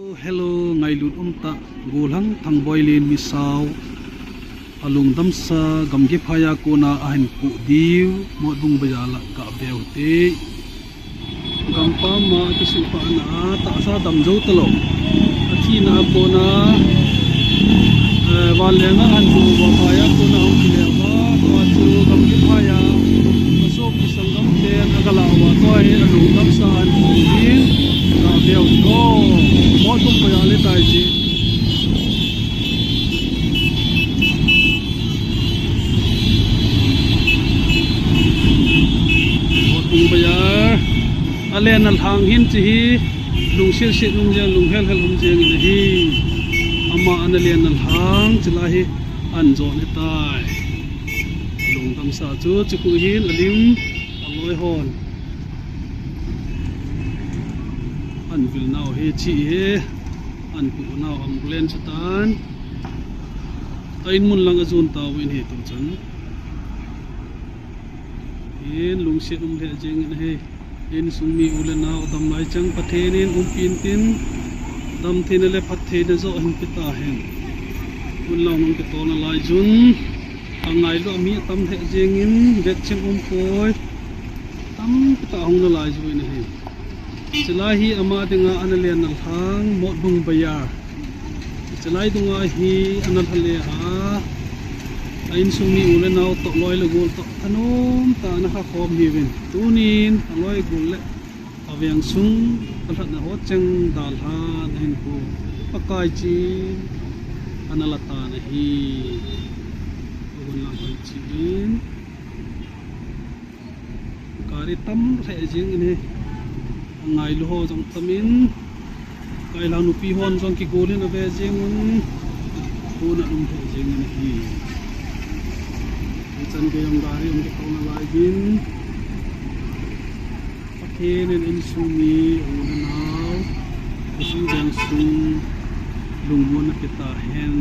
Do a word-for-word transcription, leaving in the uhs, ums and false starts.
Hello, ngailut umtah, Golhang Thangboi Lenmisao, alungdamsa gamgi phaiya kona ahin poh diu, Motbung Bazar la gaveu hite. Gampam a kisupahna a tahsa damjou talou, athina a kona, eh, vanlenga ahin poh uva, phaiya kona hung kile uva, tua chu gamgi phaiya asopi sanggamten agalah uva, tua hi alungdamsa ahin poh diu, gaveu hite. Motbung Bazar le tai chi. Motbung Bazar, alen alhang hin chi hi, lungsetset um jeng, lunghel hel um jeng in ahi. Ama ana len alhang, chulai hi ahin jon ahitai. Lungdamsa chu, chukhu hin alim, aloi hon ahin vil nau hi chi hi, ahin poh nau ambulance tan. A in mun lang ajon tauvin hi tuchan. Hin lungset um lheh jeng in ahi. Insung mi u le nao dam lai chang Pathen in umpi intin, damtheina le phattheina joh ahin pe tahen. Mun lang nung kitolna lai chun, angailu a mi atam lheh jengin, vetchin umpoi, tampi tah ahung nalai jui in ahi. Chulai hi ama dinga ana len alhang Motbung Bazar. Chulai dunga hi ana lha le a, a insung mi u le nao toh, loi le gol toh, thanom tah ana kha khom hiuvin. Tunin aloi gol le aveng sung alhatna ho cheng dalhan ahin poh, Pakai chin ana la tan ahi. Ahung lang hoi chin. Gari tam lheh jeng in ahi. Angailu ho jong tam in. Kailang nupi hon jong kigol in ave jeng un. Hon alum lheh jeng in ahi. Hichan gei jong gari hung kitol nalai in. Pathen in insung mi u le nao, insung veng sung lungmonna pe tahen.